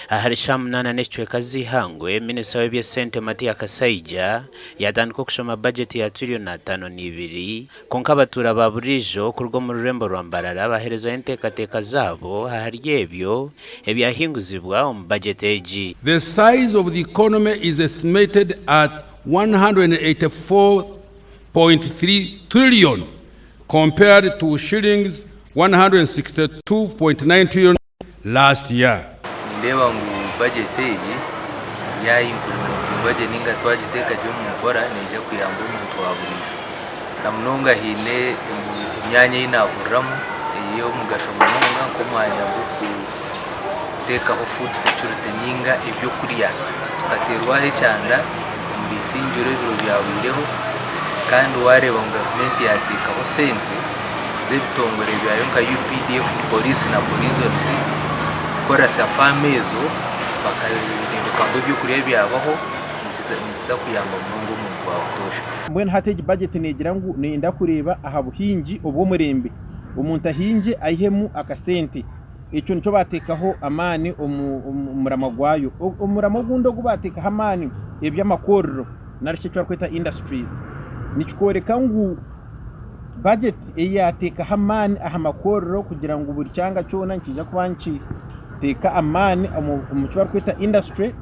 Ahari shaaha munaana n'ekicweka z'eihangwe, Minisita w'eby'esente Matia Kasaija yaatandika okushoma bajeti ya tiriyoni 52, kwonka abatuura ba buriijo kuruga omu rurembo rwa Mbarara baaherezayo enteekateeka zaabo ahari ebyo ebyahinguzibwa omu bajeti egi. The size of the economy is estimated at 184.3 trillion compared to shillings 162.9 trillion last year. Nindeeba ngu bajeti egi ya impurimentingwa gye ninga twagiteeka gye omu nkora neija kuyamba omuntu wa buriijo. Na munonga haine emyanya ei naahuriramu ey'omugasho munonga nk'omwanya gw'okuteekaho food security ninga ebyokurya. Tukateerwaho ekyanda omuri Isingiro ebiro byahweireho kandi waareeba ngu gavumenti yaateekaho sente. z'ebitongore byayo nka UPDF, Police na Prisons kukoresa faamu ezo bakareebeka ngu ebyokurya byabaho nikiza kuyamba munonga omuntu wa butoosha. Mbwenu hati egi bajeti neegira ngu neyenda kureeba aha buhingi obw'omurembe, omuntu ahingye aihemu akasente. Ekyo nikyo baateekaho amaani omu muramwa gwayo. Omuramwa ogundi ogu baateekaho amaani eby'amakorero nari shi eki barikweta industries. Nikikworeka ngu Bajeti ei yaateekaho amaani aha makorero kugira ngu buri kyanga kyona nikiija kuba nikiteeka amaani omu ki barikweta industry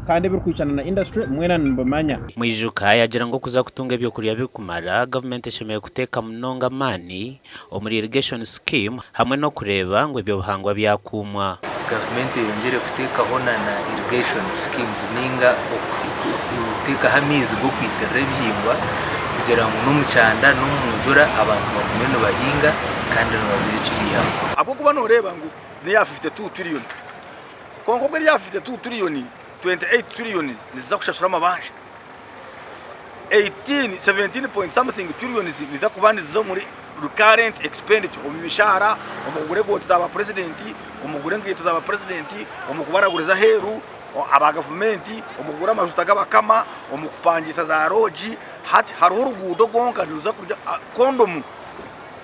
kandi ebirikwicana na industry mwena nimubimanya. Mwijuka yaagira ngu okuza kutunga ebyokurya birikumara, gavumenti eshemereire kuteeka munonga amaani omuri irrigation scheme hamwe n'okureeba ngu eby'obuhangwa byakuumwa. Gavumenti eyongyere kuteekaho na na irrigation schemes ninga okuteekaho amaizi g'okwitirira ebihingwa kugira ngu n'omu kyanda n'omu njura abantu bagume nibahinga kandi nibagira eki baihamu. Ahabw'okuba nooreeba ngu n'eya 52 trillion. Kwonka obwo eri aha 52 trillion, 28 trillion niziza kushashura amabanja. 18, 17 point something trillions niziza kuba niziza omuri recurrent expenditure, omu mishaara, omu kugura ekooti za ba purezidenti, omu kugura enkaito za ba purezidenti, omu kubaraguriza aheeru aba gavumenti, omu kugura amajuta g'abakama, omu kupangisa za loogi. Hati hariho oruguudo rwonka niruza kurya kondomu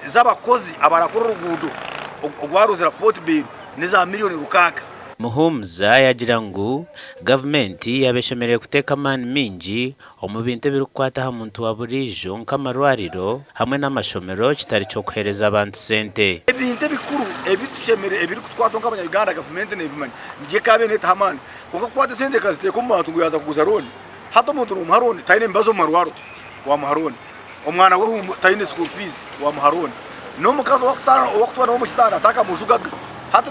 z'abakozi abarakora oruguudo orwa Ruzira Fort Bill n'eza miriyoni rukaaga. Muhumuza yaagira ngu gavumenti yaaba eshemereire kuteeka amaani maingi omu bintu ebirikukwata aha muntu wa buriijo nk'amarwariro hamwe n'amashomero kitari ky'okuheereza abantu sente. Ebintu ebikuru ebitushemereire ebirikutukwataho nk'abanya-Uganda gavumenti neebimanya nigyo ekaabaire neetaho amaani. Kwonka kukwata esente ekaziteeka omu bantu ngu yaaza kuguza looni, hati omuntu noomuha looni taine mibazi omu marwariro waamuha looni, omwana we taine school fees waamuha looni, n'omukazi owakutwara nawe omu kitanda takamujugaga. Hati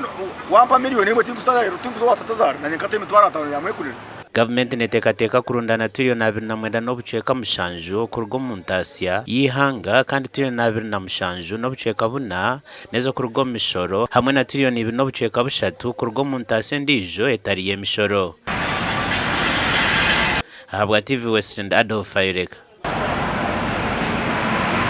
wampa miriyoni emwe tinkuza owa tatazaara nanye nkata emitwaro ataano yamwekurira. Gavumenti neteekateeka kurundana tiriyoni 29 n'obucweka mushanju okuruga omu ntaasya y'eihanga kandi tiriyoni 27 n'obucweka buna n'ez'okuruga omu mishoro hamwe na tiriyoni ibiri n'obucweka bushatu kuruga omu ntaasya endiijo etari y'emishoro. Ahabwa TV Westland, Adolf Ayoleka.